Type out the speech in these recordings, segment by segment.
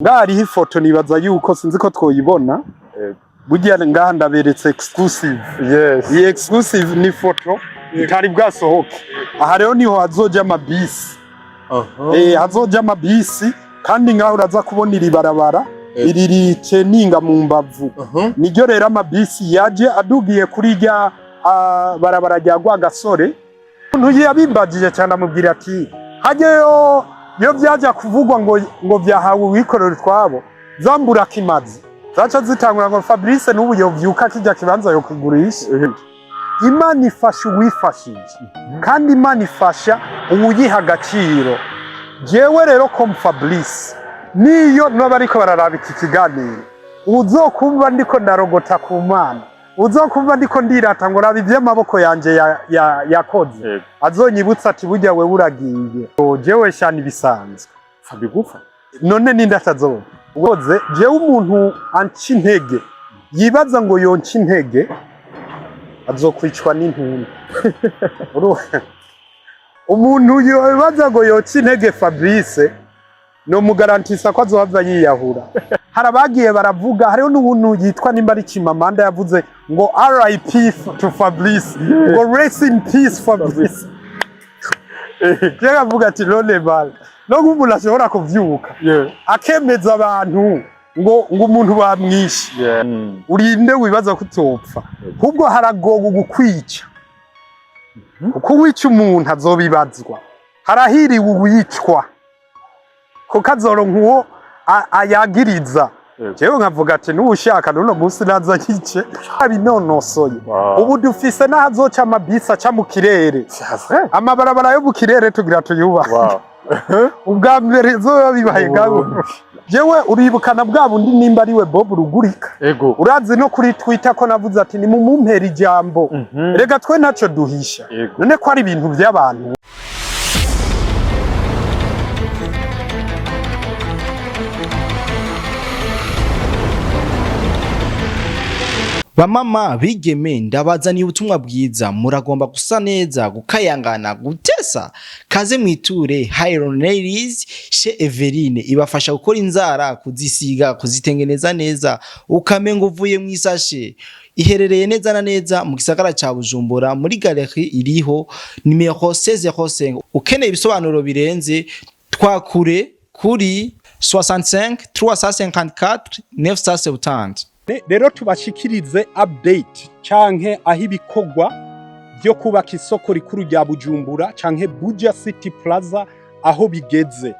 Ngaha hariho ifoto, nibaza yuko sinzi ko twoyibona. Burya ngaha ndaberetse exclusive. Iyi exclusive ni foto itari bwasohoke. Aha rero niho hazoja amabisi. Hazoja amabisi, kandi ngaho uraza kubona iri barabara iri riceninga mu mbavu. Niryo rero amabisi yaje adugiye kuri rya barabara rya Rwagasore. Umuntu yabimbajije cyane, amubwira ati hajyeyo iyo byaja kuvugwa ngo vyahawe uwikorera utwabo, zambura kimazi zaca zitangura ngo Fabrice n'ubu yovyuka kijya kibanza yo kugurisha. Imana ifasha uwifashije, kandi Imana ifasha uwuyiha agaciro. Jewe rero comme Fabrice, niyo noba ariko bararaba iki kiganiro, uzokumva ndiko ndarogota ku Mana, uzokumva ndiko ndirata ngo raba ivy'amaboko yanje yakoze, azonyibutsa ati burya wewe uragiye. Jewe shana ibisanzwe. Fabigufa. None ninde atazoba ugoze? Jewe umuntu anca intege, yibaza ngo yonca intege, azokwicwa n'intuntu. Umuntu yibaza ngo yoca intege Fabrice, nomugarantisa ko azohava yiyahura. Hari abagiye baravuga, hariho n'umuntu yitwa nimba ari Chimamanda yavuze ngo "RIP to Fabrice", ngo "Rest in peace Fabrice". Jewe avuga ati none bale no nk'umuntu ashobora kuvyuka akemeza abantu ngo umuntu bamwishe, urinde wibaza ko utopfa? Ahubwo haragowe gukwica, kuko uwica umuntu azobibazwa. Harahiriwe uwicwa, kuko azoronka uwo ayagiriza. Jewe nkavuga ati n'uwushaka n'uno munsi naza nyice abinonosoye. Ubu dufise n'ahazoca amabisi aca mu kirere. C'est vrai. Amabarabara yo mu kirere tugira tuyubahe. Ubwa mbere zoba bibaye ngabo. Jewe uribukana bwa bundi nimba ariwe Bob Rugurika? Ego. Urazi no kuri Twitter ko navuze ati nimumumpera ijambo. Rega twe ntaco duhisha. None ko ari ibintu by'abantu. Bamama bigeme, ndabazaniye ubutumwa bwiza. Muragomba gusa neza, gukayangana, gutesa? Kaze mwiture Hiron Ladies chez Everine. Ibafasha gukora inzara, kuzisiga, kuzitengeneza neza, ukamenga uvuye mu isashe. Iherereye neza na neza mu gisagara ca Bujumbura, muri galerie iriho nimero 1605. Ukeneye ibisobanuro birenze, twakure kuri 65 354 970. Rero tubashikirize update canke aho ibikorwa byo kubaka isoko rikuru rya Bujumbura canke Buja City Plaza aho bigeze.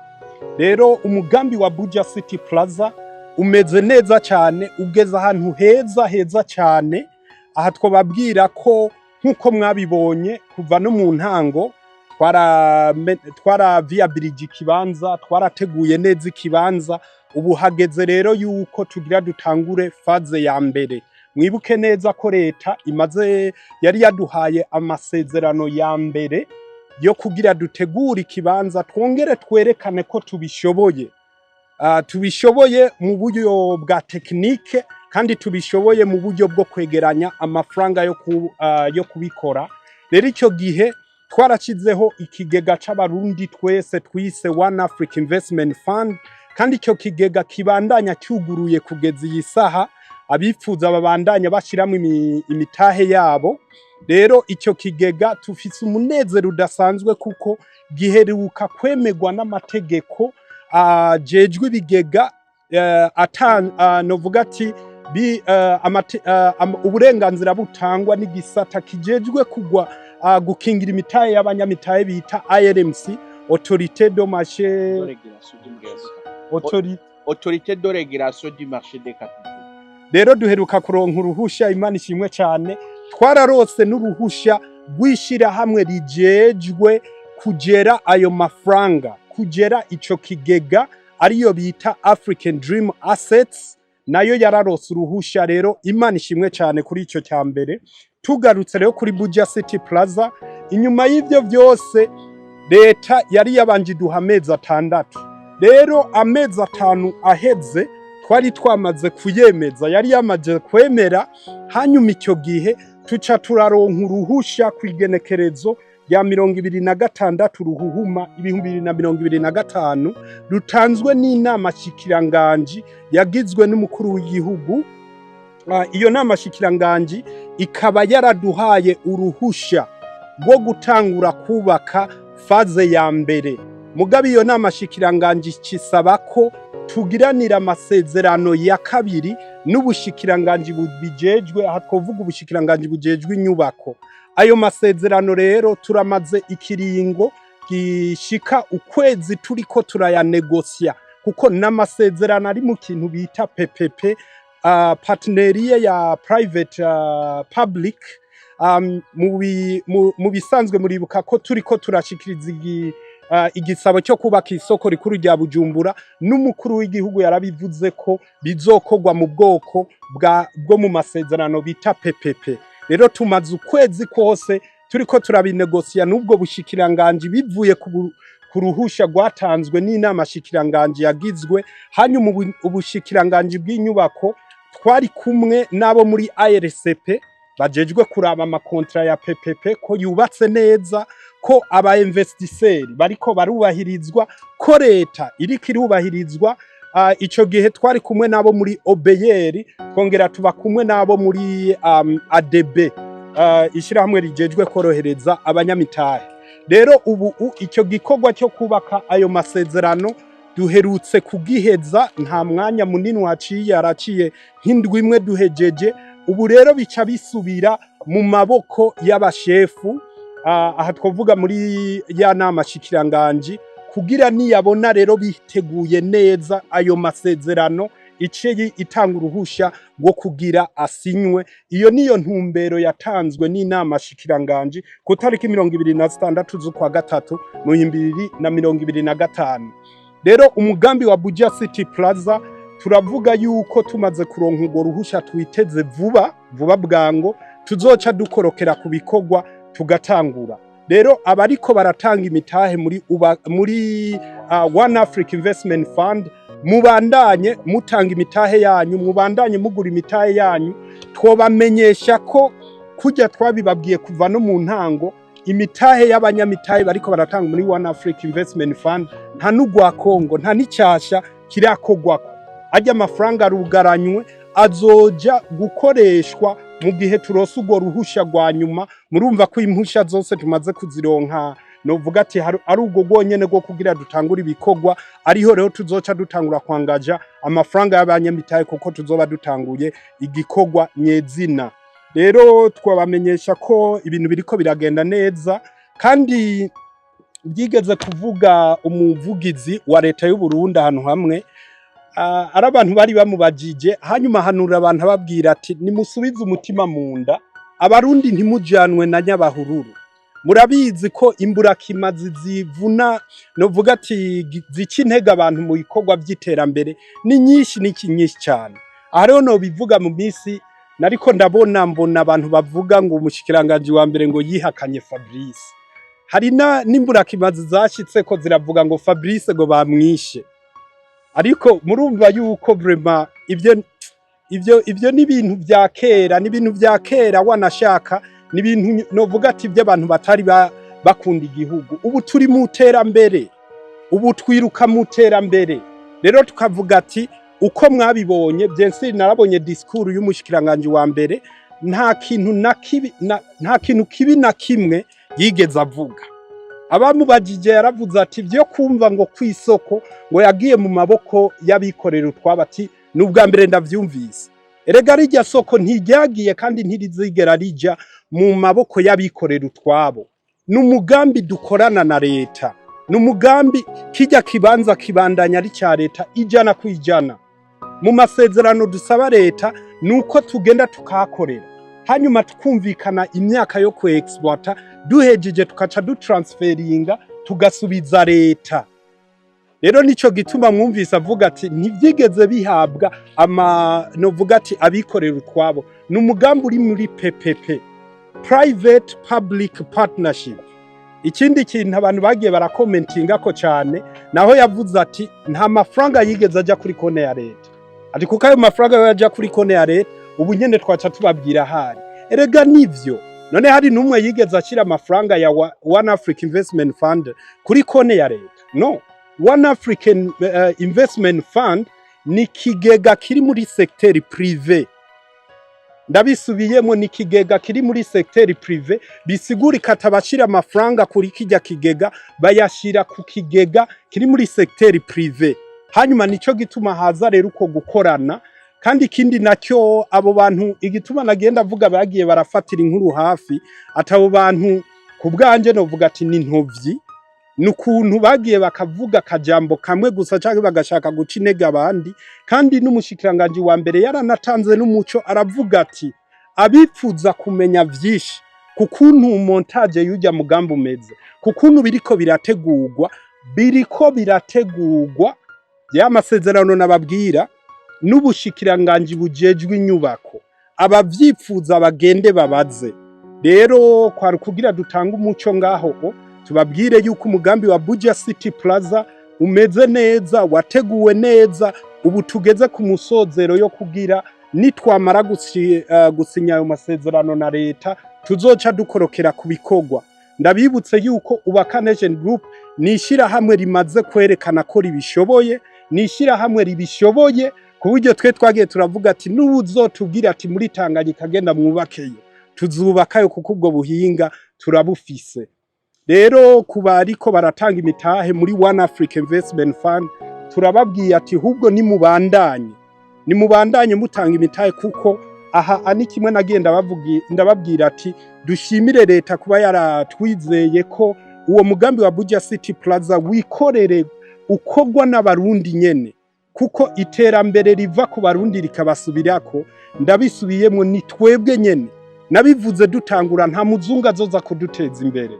Rero umugambi wa Buja City Plaza umeze neza cyane, ugeze ahantu heza heza cyane. Aha twababwira ko nk'uko mwabibonye kuva no mu ntango, twaraviyabilije ikibanza, twarateguye neza ikibanza. Ubu hageze rero yuko tugira dutangure phase ya mbere. Mwibuke neza ko leta imaze yari yaduhaye amasezerano ya mbere yo kugira dutegure ikibanza, twongere twerekane ko tubishoboye. Tubishoboye mu buryo bwa technique, kandi tubishoboye mu buryo bwo kwegeranya amafaranga yo kubikora. Rero icyo gihe twarashyizeho ikigega c'Abarundi twese twise One Africa Investment Fund, kandi icyo kigega kibandanya cyuguruye kugeza iyi saha. Abifuza babandanya bashyiramo imitahe yabo. Rero icyo kigega tufise umunezero udasanzwe, kuko giheruka kwemerwa n'amategeko ajejwe ibigega, novuga ati uburenganzira butangwa n'igisata kijejwe kugwa gukingira imitahe y'abanyamitahe bita ARMC, Autorité de marché autorité Autorité de régulation du marché des capitaux. Rero duheruka kuronka uruhusha, Imana ishimwe cyane. Twararose n'uruhusha rw'ishirahamwe rijejwe kugera ayo mafaranga, kugera ico kigega, ariyo bita African Dream Assets, nayo yararose uruhusha. Rero Imana ishimwe cyane kuri ico cya mbere. Tugarutse rero kuri Buja City Plaza, inyuma y'ivyo byose leta yari yabanje iduha amezi 6. Rero amezi 5 aheze twari twamaze kuyemeza, yari yamaze kwemera. Hanyuma icyo gihe tuca turaronka uruhusha ku igenekerezo rya 26 Ruhuhuma 2025, rutanzwe n'inama shikiranganji yagizwe n'umukuru w'igihugu. Iyo nama shikiranganji ikaba yaraduhaye uruhusha rwo gutangura kubaka phase ya mbere. Mugabo iyo nama shikiranganji cisaba ko tugiranira amasezerano ya kabiri n'ubushikiranganji bubijejwe, aha twovuga ubushikiranganji bujejwe inyubako. Ayo masezerano rero turamaze ikiringo gishika ukwezi turiko turayanegosya, kuko n'amasezerano ari mu kintu bita PPP, partenariat ya private public. Mu bisanzwe muribuka ko turiko turashikiriza igisabo cyo kubaka isoko rikuru rya Bujumbura, n'umukuru w'igihugu yarabivuze ko bizokorwa mu bwoko bwo mu masezerano bita PPP. Rero tumaze ukwezi kose turiko turabinegosiya n'ubwo bushikiranganji, bivuye ku ruhusha rwatanzwe n'inama shikiranganji yagizwe. Hanyuma ubushikiranganji bw'inyubako twari kumwe n'abo muri ARCP bajejwe kuraba ama contrats ya PPP ko yubatse neza, ko aba investisseurs bariko barubahirizwa, ko leta iriko irubahirizwa. Ico gihe twari kumwe n'abo muri OBR, twongera tuba kumwe n'abo muri ADB, ishirahamwe rijejwe korohereza abanyamitahe. Rero ubu icyo gikorwa cyo kubaka ayo masezerano duherutse kugiheza, nta mwanya munini waciye, araciye nk'indwi imwe duhejeje. Ubu rero bica bisubira mu maboko y'abashefu, aha twavuga muri ya nama shikiranganji, kugira niyabona rero biteguye neza ayo masezerano, ice itanga uruhusha rwo kugira asinywe. Iyo niyo ntumbero yatanzwe n'inama shikiranganji ku tariki 26 z'ukwa gatatu mu 2025. Rero umugambi wa Buja City Plaza, turavuga yuko tumaze kuronka urwo ruhusha twiteze vuba vuba bwango, tuzoca dukorokera ku bikorwa tugatangura. Rero abariko baratanga imitahe muri One Africa Investment Fund, mubandanye mutanga imitahe yanyu, mubandanye mugura imitahe yanyu. Twobamenyesha ko kujya twabibabwiye kuva no mu ntango, imitahe y'abanyamitahe bariko baratanga muri One Africa Investment Fund, nta n'ugwa Kongo, nta n'icyasha kirakogwako. Ajya amafaranga arugaranywe, azoja gukoreshwa mu gihe turose urwo ruhusha rwa nyuma. Murumva ko impusha zose tumaze kuzironka, novuga ati ari ubwo rwonyene rwo kugira dutangure ibikorwa. Ariho rero tuzoca dutangura kwangaja amafaranga y'abanyamitahe, kuko tuzoba dutanguye igikorwa nyezina. Rero twabamenyesha ko ibintu biriko biragenda neza. Kandi byigeze kuvuga umuvugizi wa leta y'u Burundi ahantu hamwe, ari abantu bari bamubajije, hanyuma ahanura abantu ababwira ati: "Nimusubize umutima mu nda, Abarundi, ntimujanwe na nyabahururu." Murabizi ko imburakimazi zivuna, novuga ati zica intege abantu mu bikorwa vy'iterambere ni nyinshi, ni nyinshi cyane. Aha rero nobivuga, mu minsi nariko ndabona, mbona abantu bavuga ngo umushikiranganji wa mbere ngo yihakanye Fabrice. Hari n'imburakimazi zashitse ko ziravuga ngo Fabrice ngo bamwishe. Ariko murumva yuko vraiment ivyo ni ibintu vya kera, ni ibintu vya kera, wanashaka ni ibintu novuga ati by'abantu batari bakunda igihugu. Ubu turi mu terambere, ubu twiruka mu terambere. Rero tukavuga ati uko mwabibonye, bien sûr narabonye discours y'umushikiranganje wa mbere, nta kintu na kibi nta kintu kibi na kimwe yigeze avuga. Abamubajije yaravuze ati vyo kumva ngo kwisoko ngo yagiye mu maboko y'abikorera utwabo, ati ni ubwa mbere ndavyumvise. Erega rirya soko ntiryagiye kandi ntirizigera rija mu maboko y'abikorera utwabo. Ni umugambi dukorana na leta, ni umugambi kijya kibanza kibandanya ari cya leta 100%. Mu masezerano dusaba leta ni uko tugenda tukahakorera, hanyuma tukumvikana imyaka yo ku exploiter, duhejeje tukaca dutransferinga tugasubiza leta. Rero nico gituma mwumvise avuga ati ntivyigeze bihabwa ama novuga ati abikorera utwabo. Ni umugambi uri muri PPP, private public partnership. Ikindi kintu abantu bagiye barakomentinga ko cyane, naho yavuze ati nta mafaranga yigeze aja kuri konti ya leta, ati kuko ayo mafaranga yo yaja kuri konti ya leta ubu nyene twaca tubabwira ahari. Erega nivyo. None hari n'umwe yigeze ashyira amafaranga ya One Africa Investment Fund kuri konte ya leta? No, One African Investment Fund ni ikigega kiri muri secteur privé. Ndabisubiyemo, ni ikigega kiri muri secteur privé. Bisigurika ati abashyira amafaranga kuri kijya kigega bayashyira ku kigega kiri muri secteur privé. Hanyuma nico gituma haza rero uko gukorana. Kandi ikindi nacyo, abo bantu, igituma nagenda avuga bagiye barafatira inkuru hafi, ati abo bantu ku bwanje novuga ati ni ntovyi, ni ukuntu bagiye bakavuga akajambo kamwe gusa canke bagashaka guca intege abandi. Kandi n'umushikiranganji wa mbere yaranatanze n'umuco, aravuga ati abipfuza kumenya vyinshi ku kuntu montage y'urya mugambi umeze, ku kuntu biriko birategurwa, ya masezerano nababwira n'ubushikiranganji bujejwe inyubako, abavyipfuza bagende babaze. Rero kwari kugira dutange umuco ngaho, o tubabwire yuko umugambi wa Buja City Plaza umeze neza, wateguwe neza, ubu tugeze ku musozero yo kugira nitwamara gusinya ayo masezerano na leta, tuzoca dukorokera ku bikorwa. Ndabibutse yuko Ubaka Nation Group ni ishyirahamwe rimaze kwerekana ko ribishoboye, ni ishyirahamwe ribishoboye, ku buryo twe twagiye turavuga ati n'uwuzotubwira ati muri Tanganyika genda mwubakeyo, tuzubakayo, kuko ubwo buhinga turabufise. Rero kuba ariko baratanga imitahe muri One Africa Investment Fund, turababwiye ati ahubwo nimubandanye mutanga imitahe, kuko aha ani kimwe nagiye ndababwira ati dushimire leta kuba yaratwizeye ko uwo mugambi wa Buja City Plaza wikorere ukorwa n'Abarundi nyene, kuko iterambere riva ku Barundi rikabasubirako. Ndabisubiyemo, ni twebwe nyene. Nabivuze dutangura, nta muzungu azoza kuduteza imbere.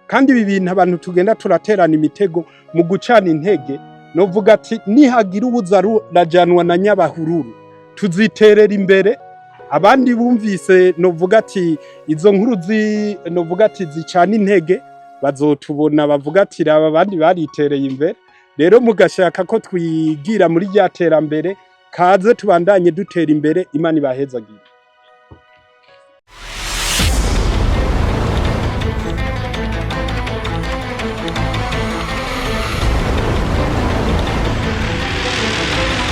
Kandi ibi bintu abantu tugenda turaterana imitego mu gucana intege, novuga ati nihagira ubuza rajanwa na nyabahururu, tuziterera imbere. Abandi bumvise, novuga ati izo nkuru zi, novuga ati zicana intege, bazotubona bavuga ati raba abandi baritereye imbere. Rero mugashaka ko twigira muri rya terambere, kaze tubandanye dutera imbere. Imana ibahezagire.